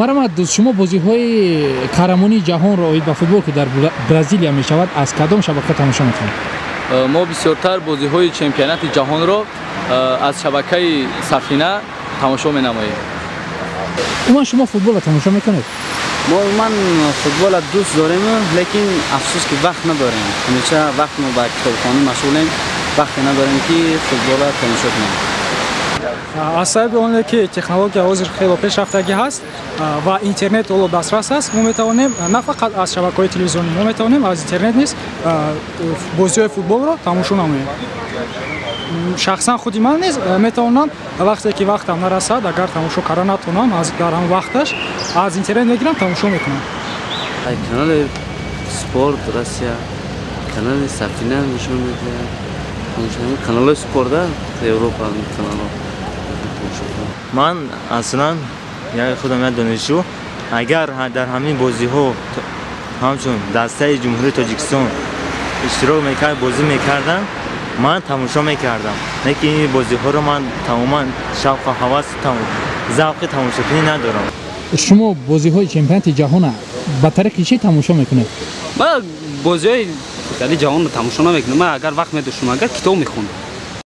Марҳамат, шумо бозиҳои қаҳрамонии ҷаҳонро оид ба футбол, ки дар Бразилия мешавад, аз кадом шабака тамошо мекунед? Мо бисёртар бозиҳои чемпионати ҷаҳонро аз шабакаи Сафина тамошо менамоем. Умуман, шумо футболро тамошо мекунед? Мо умуман футболро дӯст дорем, лекин афсӯс, ки вақт надорем. Ҳамеша вақт мо ба китобхонӣ машғулем, вақте надорем, ки футболро тамошо кунем. Аз сабаби оне ки технология ҳозир хело пешрафтагӣ ҳаст ва интернет ҳоло дастрас аст, мо метавонем на фақат аз шабакаҳои телевизионӣ, мо метавонем аз интернет низ бозиҳои футболро тамошо намоем. Шахсан худи ман низ метавонам, вақте ки вақтам нарасад, агар тамошо карда натавонам дар ҳамон вақташ, аз интернет мегирам, тамошо мекунам. Канали Спорт Россия, канали Сафина нишон медиҳад, каналҳои спорта, Европа каналҳо. Ман аслан худам як донишҷӯ. Агар дар ҳамин бозиҳо ҳамчун дастаи Ҷумҳурии Тоҷикистон иштирок мекард, бозӣ мекардам, ман тамошо мекардам. Лекин ин бозиҳоро ман тамоман шавқу ҳавас, завқи тамошокунӣ надорам. Шумо бозиҳои чемпионати ҷаҳона ба тариқи чӣ тамошо мекунед? Ман бозиҳои футболи ҷаҳонро тамошо намекунам. Ман агар вақт медоштам, агар китоб мехондам.